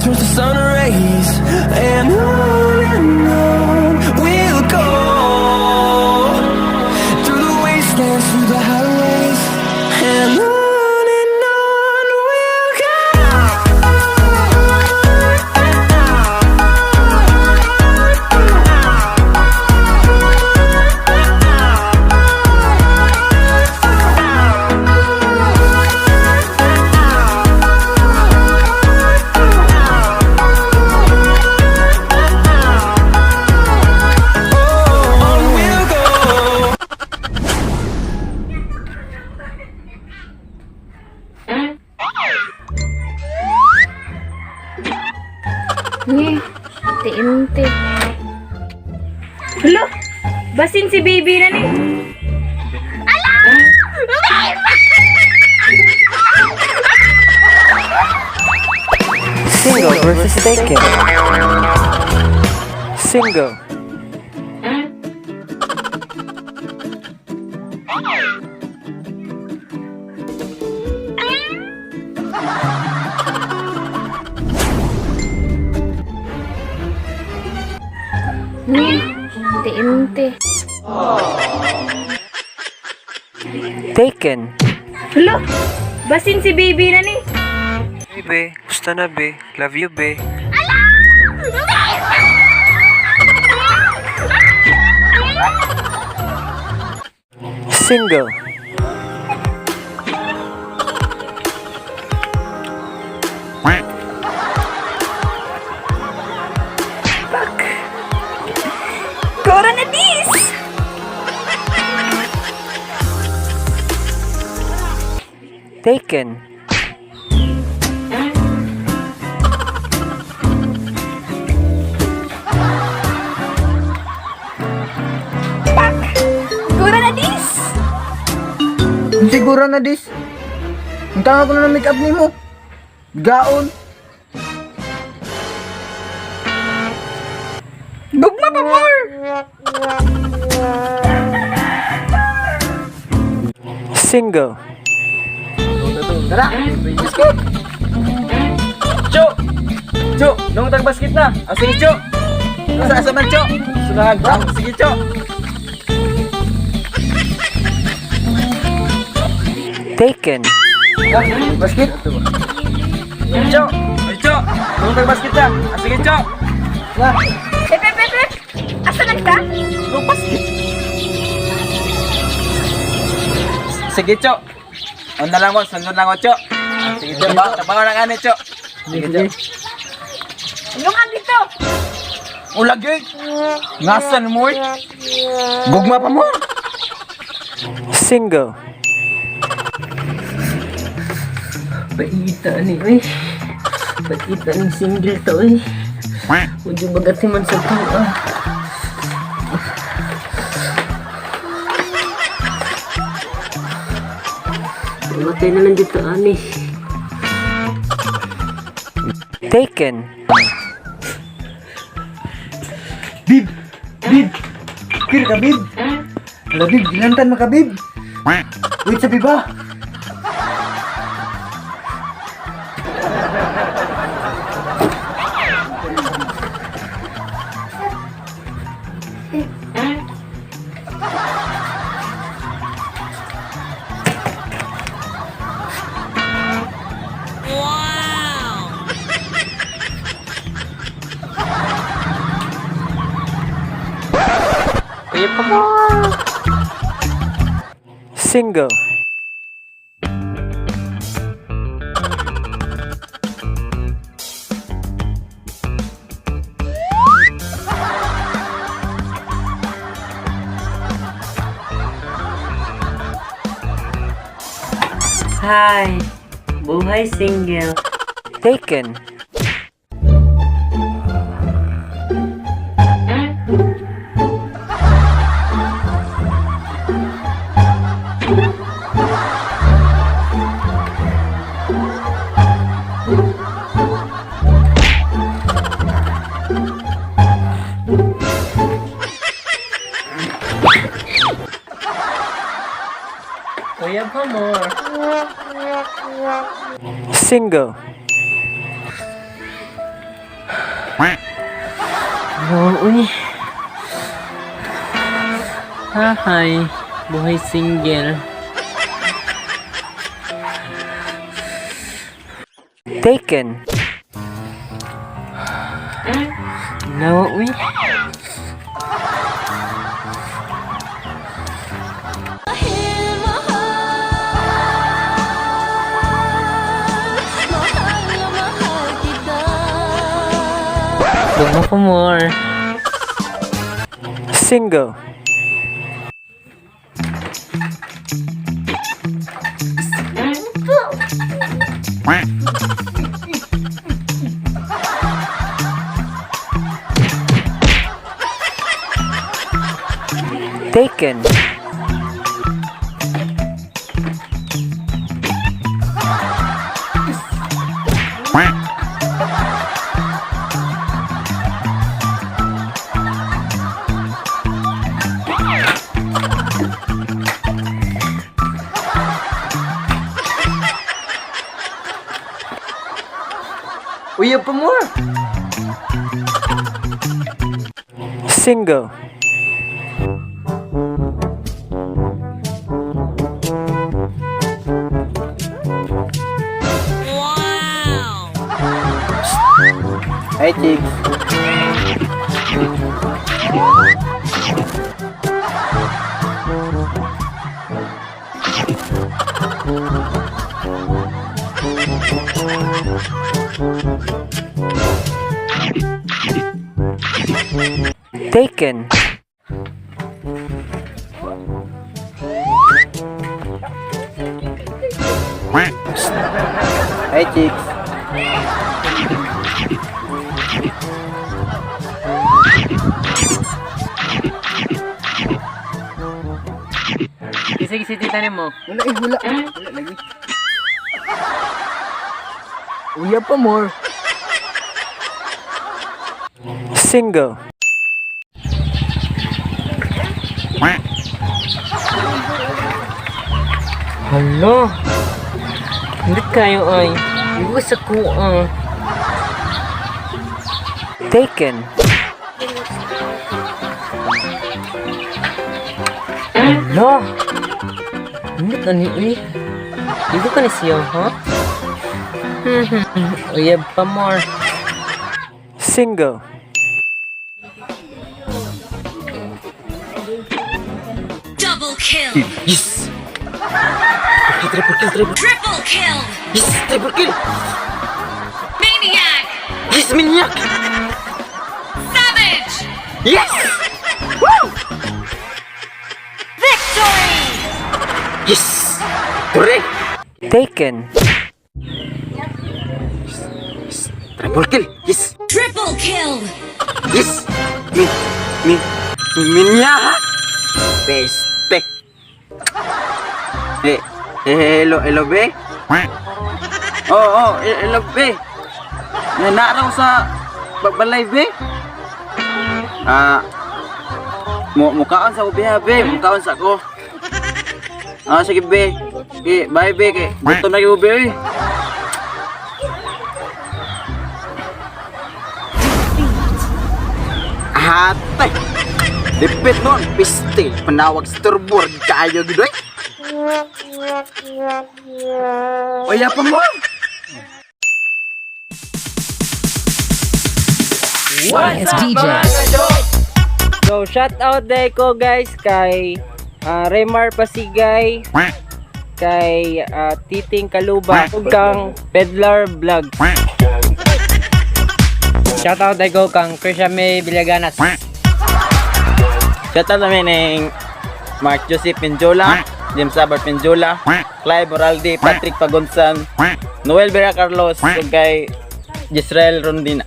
Turns to sun rays. And on we'll go, through the wastelands, through the highways, and on we'll go. On we'll go. Ni, TNT. Hello? Basin si baby na ni. Single versus taken. Single. Ni, TNT. Taken. Hello? Basin si baby na ni. Hey be, gusto na be. Love you be. Single. Gora na dis! Taken. Gora na dis! Siguro na dis. Ang tanga ko na ng make up nimo. Gaon. Gugma pa more! Single. Tara, let's go. Cho! Cho! Nung tag-basket na! Ah, sige, Cho! Asa asa man, Cho? Sunahan. Ah, sige, Cho! Taken. Ah, basket. Cho! Ay, Cho! Nung tag-basket na! Ah, sige, Cho! Na. Pep, pep, pep, pep! Asa na ka? Nung basket! Sige, Cho! Ano na lang ko, sunod lang ko, Cho! Ah, sige, Cho! Tabangan lang ani, Cho! Sige, Cho! Anong ang dito? Ulagi. Ngasan mo eh. Gugma pa mo. Single. Paita ni eh. Paita ni single to eh. Medyo bagat si man sa to ah. Matay na lang dito ani. Taken. Bib. Bib. Kira ka, Bib. Hala, Bib. Ginantan mo ka, Bib. Wait sa biba. Kuya pa mo! Single. Hi. Buhay single. Taken. Kuya pa more. Single. No, uy. Hahay, buhay single. Taken. No, uy. Tugma pa more. Single. Taken. Uyab pa more. Single. Hey, chicks. Taken. Hey, chicks. Sige, sige, tita mo. Wala eh, wala. Wala lagi. Uyab pa more. Single. Hala. Hindi kayo ay. Iwa sa kuang. Taken. Hala. Hindi ka ni uy. Igo ka ni siya, ha? Uyab pa more. Single. Double kill. Yes! Triple kill. Yes! Triple kill! Maniac. Yes, maniac! Savage. Yes! Victory. Yes! Correct! Taken. Triple kill! Yes! Triple kill. Yes! Mi, mi, maniac! Peste! Eh, eh, hello, hello, be. Oh, eh, hello, be. Naraw sa balay, be. Ah, mukaan sa ubi, ha, be. Mukaan sa ko. Ah, sige, be. Sige, bye, be. Kay, gutom na kayo, be, oy. Hatay! Dipit nun! Piste! Panawag sa turbo! Kayo gidoy! Oya pa mo! It's DJ. So, shout out day ko guys kay Remar Pasigay, kay Titing Kaluba, ug kang Pedlar Vlog. Shout out day ko kang Krisha May Villaganas. Shout out namin ng Mark Joseph Pinjola, James Abar Pinjola, Clive Moralde, Patrick Pagonsan, Noel Vera Carlos, ug kay Jisrael Rondina.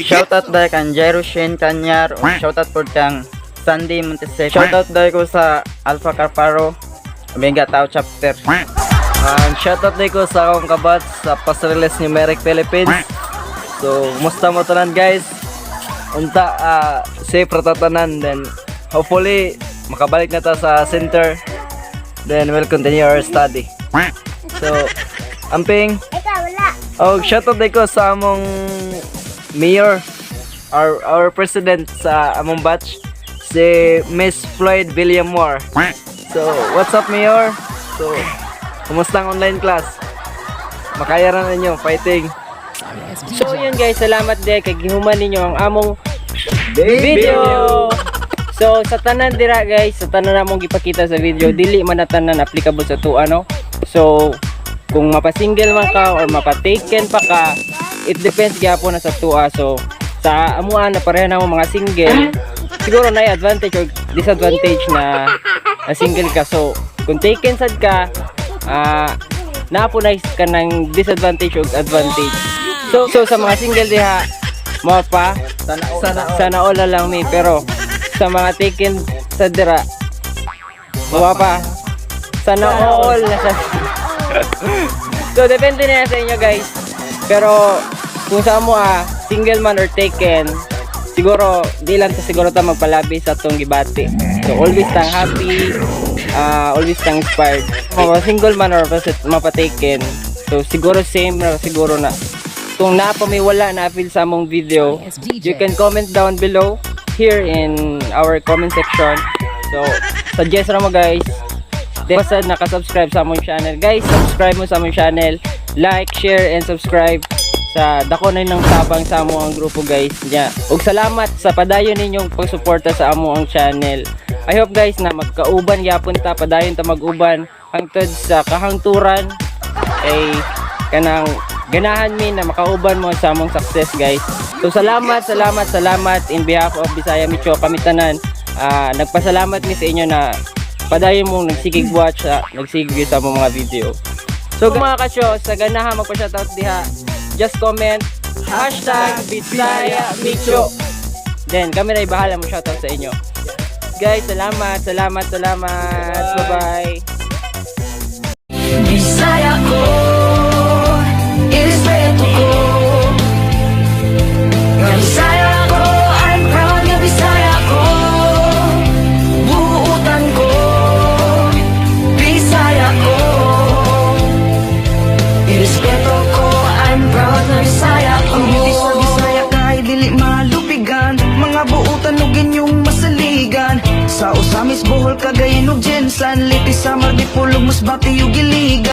Shoutout dahil kang Jairo Shen Kanyar. Shoutout po kang Sandy Montesec. Shoutout dahil ko sa Alpha Carparo, Omega Tau Chapter. Shoutout day ko sa akong kabats sa Pasariles Numeric Philippines. So, kumusta mo tanan guys? Unta safe ra ta tanan, then hopefully makabalik na ta sa center. Then we'll continue our study. So, amping. Oh, shoutout day ko sa among mayor, our president sa among batch, si Miss Floyd Villamor. So, what's up, Mayor? So, kumusta ang online class? Makaya ra ninyo, fighting. So yun guys, salamat din kay gihuman ninyo ang among video. So sa tanan dira guys, sa tanan namong gipakita sa video, dili man na tanan applicable sa atoa, no. So kung mapa-single man ka or mapa-taken pa ka, it depends gyapon na sa atoa. So sa amuan na pareha namo mga single, siguro na advantage or disadvantage na single ka. So kung taken sad ka, naa po na ka ng disadvantage or advantage. So sa mga single diha, mo pa sana all na lang mi, pero sa mga taken sa dira, mo pa sana all na sa. So depende na yan sa inyo guys, pero kung sa mo single man or taken, siguro di lang ta siguro ta magpalabi sa atong gibati. So always tang happy, always tang inspired, mapa single man or mapa taken. So siguro same na siguro na kung naa pa may wala na feel sa among video, you can comment down below here in our comment section. So suggest ra mo guys. Then basta naka-subscribe sa among channel guys, subscribe mo sa among channel, like, share and subscribe sa dako na ng tabang sa amo ang grupo guys nya. Ug salamat sa padayon ninyong pagsuporta sa amo ang channel. I hope guys na magkauban gyapon ta, padayon ta mag-uban hangtod sa kahangturan, kay kanang ganahan mi na makauban mo sa among success guys. So salamat, salamat, salamat in behalf of Bisaya Micho, kami tanan nagpasalamat mi sa inyo na padayon mong nagsigig watch, nagsigig view sa among mga video. So mga kasyo, sa ganahan magpa-shoutout diha, just comment #BisayaMicho. Then kami na bahala mo shoutout sa inyo. Guys, salamat, salamat, salamat. Bye-bye. Bisaya ko, irespeto ko. Nga Bisaya ko, I'm proud nga Bisaya ko. Buutan ko, Bisaya ko. Irespeto ko, I'm proud na Bisaya ko. Ang beauty sa Bisaya kay dili malupigan. Mga buutan ug inyong masaligan. Sa Ozamiz, Bohol, Cagayan ug GenSan, Leyte, Samar, Dipolog, Masbate ug Iligan.